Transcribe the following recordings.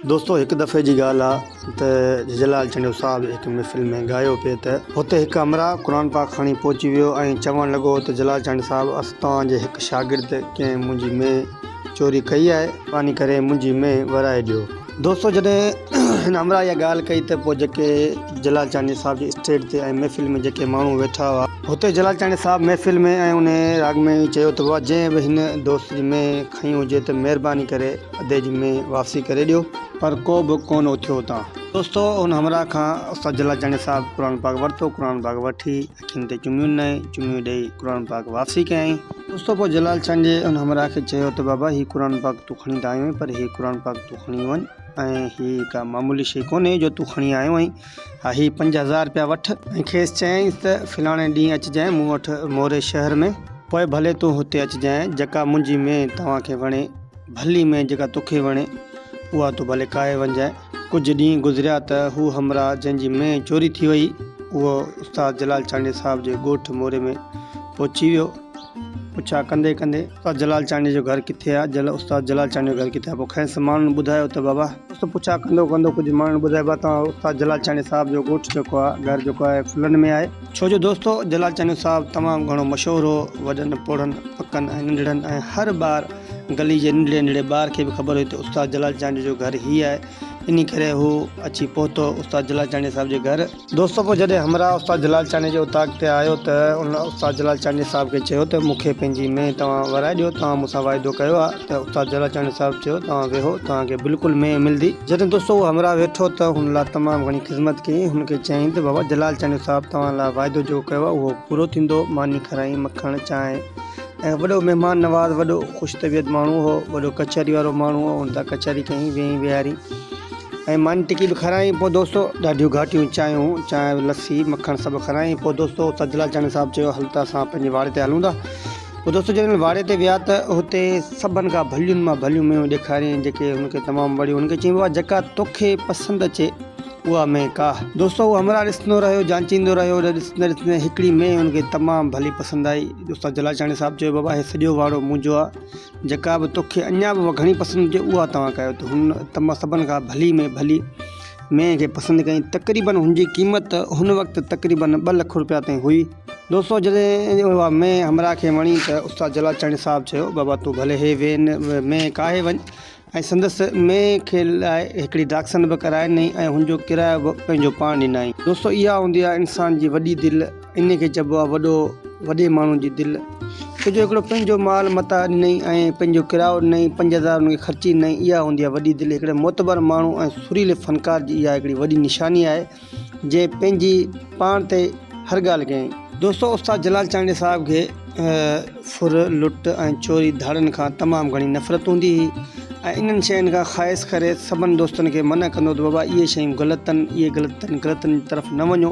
دوستو هڪ دفعي جي ڳالهه آ ته جلال چانڊيو صاحب هڪ محفل ۾ ڳايو پئي ته هتي هڪ همراهه قرآن پاڪ کڻي پهچي ويو ۽ چوڻ لڳو ته جلال چانڊيو صاحب توهان جي هڪ شاگرد ڪنهن منهنجي مينهن چوري ڪئي آهي مهرباني ڪري منهنجي مينهن ورائي ڏيو. دوستو جڏهن هن همراهه اها ڳالهه ڪئي ته پوء جيڪي جلال چانڊيي صاحب جي اسٽيج تي ۽ محفل ۾ جيڪي ماڻهو ويٺا هئا. هتي جلال چانڊيي صاحب محفل ۾ ۽ انهي راڳ ۾ ئي چيو ته بابا جنهن به هن دوست جي مينهن کنئي هجي ته مهرباني ڪري ادي جي مينهن واپسي ڪري ڏيو. پر ڪو به ڪونه اٿيو اتان. دوستو ان همراهه کان استاد جلال چانڊيي صاحب قرآن پاڪ ورتو، قرآن پاڪ وٺي اکين تي چميون ڏنائين، چميون ڏئي قرآن پاڪ واپسي ڪيائين. دوستو پوء جلال چانڊيي ان همراهه کي چيو ته بابا هي قرآن پاڪ تون کڻي ته آيو آهين پر هي قرآن پاڪ تون کڻي وڃ ۽ هي ڪا معمولي شيء ڪونهي جو تون کڻي آيو آهين، ها هي 5000 رپيا وٺ. ۽ کيس چيائينس ته فلاڻي ڏينهن اچجانء مون وٽ موري شهر ۾. پوء ڀلي تون هتي اچجانء، جيڪا منهنجي مينهن توهان کي وڻي، ڀلي مينهن جيڪا توکي وڻي، اها تون ڀلي ڪاهي وڃجانء. ڪجهه ڏينهن گذريا ته هو همراهه جنهن جي مينهن چوري ٿي وئي، اهو استاد جلال چانڊيي صاحب جي ڳوٺ موري ۾ پهچي ويو. پڇا ڪندي ڪندي، استاد جلال چانڊيي جو گهر ڪٿي آ؟ جل استاد جلال چانڊيي جو گهر ڪٿي آ؟ پوء کانئس ماڻهن ٻڌايو ته بابا! دوست پڇا ڪندو ڪندو ڪجهه ماڻهن ٻڌايو بابا توهان استاد جلال چانڊيي صاحب جو ڳوٺ جيڪو آ، گهر جيڪو آهي ڦلن ۾ آهي. ڇو جو دوستو جلال چانڊيو صاحب تمام گهڻو مشهور هو، وڏن، پوڙهن، پڪن ۽ ننڍڙن ۽ هر ٻار گلي جي ننڍڙي ننڍڙي ٻار کي به خبر هئي ته استاد جلال چانڊيو جو گهر هي آهي، انهي ڪري هو اچي پهتو استاد جلال چانڊيي صاحب جي گهر. دوستو پوء جڏهن همراهه استاد جلال چانڊيي جي اوطاق تي آيو ته ان استاد جلال چانڊيي صاحب کي چيو ته مون کي پنهنجي مينهن توهان ورائي ڏيو توهان مون سان واعدو ڪيو آهي ته استاد جلال چانڊيو صاحب چيو توهان ويهو توهان کي بلڪل مينهن ملدي. جڏهن دوستو اهو همراهه ويٺو ته هن لاء تمام گهڻي خذمت ڪيائين هن کي چيائين ته بابا جلال چانڊيو صاحب توهان لاء واعدو جيڪو ڪيو آهي اهو پورو ٿيندو ماني کارائين مکڻ چانهه ۽ وڏو مهمان نواز وڏو خوش طبيعت ماڻهو هو وڏو ڪچهري وارو ماڻهو هو هن سان ڪچهري ڪيائين ويهين ويهارين ۽ ماني ٽڪي به کارايائين پوء دوستو ڏاڍيون گهاٽيون چانهيون چانهه لسي مکڻ سڀ کارايائين پوء دوستو استاد جلال چانڊيو صاحب چيو هل ته اسان پنهنجي واڙي تي هلون ٿا پوء دوستو جڏهن واڙي تي ويا ته هتي سڀن کان ڀلين مان ڀليون ميون ڏيکاريائين جيڪي هن کي تمام وڻيون هن کي چيائين بابا جيڪا توکي پسند اچي اها مينهن ڪاهه دوستو هو همراهه ڏسندو رهيو جانچيندو رهيو ڏسندي ڏسندي هڪڙي مينهن هن کي تمام ڀلي پسند آئي استاد جلال چانڊيو صاحب چيو بابا هي سڄو واڙو منهنجو آهي جيڪا به توکي اڃا به گهڻي پسند هجي اها توهان ڪيو ته هن تما سڀن کان ڀلي ۾ ڀلي مينهن کي پسند ڪيائين تقريبن هن جي قيمت هن وقت تقريبن ٻه لک روپيا تائين هئي. دوستو جڏهن اها مينهن همراهه کي وڻي ته استاد جلال چانڊيو صاحب چيو بابا تون ڀلي هي وين مينهن ڪاهي وڃ ۽ سندس مينهن کي لاء هڪڙي ڊاڪسن به ڪرائي ڏنائين ۽ هن جو ڪرايو به پنهنجو پاڻ ڏنائين. دوستو اها هوندي آهي انسان جي وڏي دل. انهي کي چئبو آهي وڏو وڏي ماڻهو جي دل ڇو جو هڪڙو پنهنجو مال متاع ڏنائين ۽ پنهنجو ڪرايو ڏنائين 5000 ان کي خرچي ڏنائين اها هوندي آهي وڏي دل هڪڙي معتبر ماڻهو ۽ سريلي فنڪار جي اها هڪڙي وڏي نشاني آهي جنهن پنهنجي پاڻ تي هر ڳالهه ڪيائين. دوستو استاد جلال چانڊيي صاحب کي ڦر، لٽ ۽ چوري ڌاڙن کان تمام گهڻي نفرت هوندي هئي ۽ انهن شين کان خواهش ڪري سڀن دوستن کي منع ڪندو هو ته بابا اهي شيون غلط آهن اهي غلط آهن غلطن جي طرف نه وڃو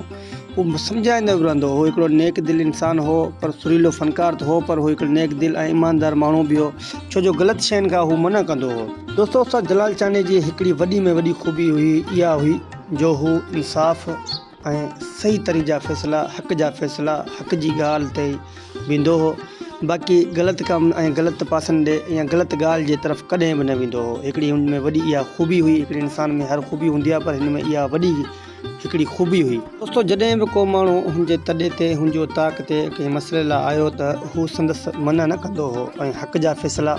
هو سمجهائيندو به رهندو هو. هڪڙو نيڪ دل انسان هو پر سريلو فنڪار ته هو پر هو هڪڙو نيڪ دل ۽ ايماندار ماڻهو به هو ڇو جو غلط شين کان هو منع ڪندو هو. دوستو استاد جلال چانڊيي جي هڪڙي وڏي ۾ وڏي خوبي هئي اها هئي جو هو انصاف ۽ صحيح طرح جا فيصلا حق جا فيصلا حق جي ڳالهه تي ويندو هو باقي غلط ڪم ۽ غلط پاسن ڏي يا غلط ڳالهه جي طرف ڪڏهن به نه ويندو هو هڪڙي هن ۾ وڏي اها خوبي هئي هڪڙي انسان ۾ هر خوبي هوندي آهي پر هن ۾ اها وڏي هڪڙي خوبي هئي. دوستو جڏهن به ڪو ماڻهو هن جي تڏي تي هن جي اوطاق تي ڪنهن مسئلي لاء آيو ته هو سندس منع نه ڪندو هو ۽ حق جا فيصلا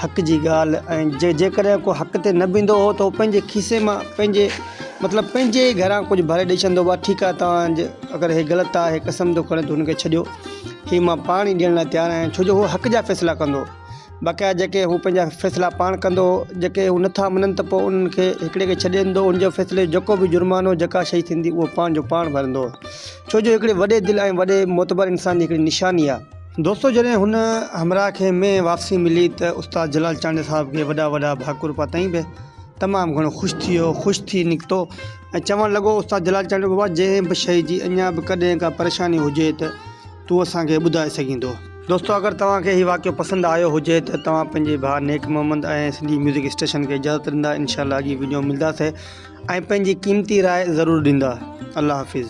حق جي ڳالهه ۽ جيڪڏهن ڪو حق تي نه بيهندو هو ته هو پنهنجي کيسي مان پنهنجي مطلب پنهنجي ئي گهران ڪجهه ڀري ڏئي ڇڏندو هو ٺيڪ آهي توهان اگر هي غلط آهي قسم ٿو کڻي ته هن کي ڇڏيو هي مان پاڻ ئي ڏيڻ لاء تيار آهيان ڇو جو هو حق جا فيصلا ڪندو هو. بقايا جيڪي هو پنهنجا فيصلا پاڻ ڪندو هو، جيڪي هو نٿا مڃن ته پوء انهن کي هڪڙي کي ڇڏي ڏيندو هو، ان جي فيصلي جو جيڪو به جرمانو جيڪا شيء ٿيندي اهو پاڻ جو پاڻ ڀرندو هو. ڇو جو هڪڙي وڏي دل ۽ وڏي معتبر انسان جي هڪڙي نشاني آهي. دوستو جڏهن هن همراهه کي مينهن واپسي ملي ته استاد جلال چانڊيو صاحب کي وڏا وڏا ڀاڪر پاتائين به تمام گهڻو خوش ٿي ويو، خوش ٿي نڪتو ۽ چوڻ لڳو استاد جلال چانڊيو بابا جنهن به شيء جي اڃا به ڪڏهن ڪا پريشاني هجي ته تون اسان کي ٻڌائي سگهين ٿو. دوستو اگر توهان کي هي واقعو پسند آيو هجي ته توهان پنهنجي ڀاء نيڪ محمد ۽ سنڌي ميوزڪ اسٽيشن کي اجازت ڏيندا انشاء الله اڳي وڊيو ملداسي ۽ پنهنجي قيمتي راء ضرور ڏيندا الله حافظ.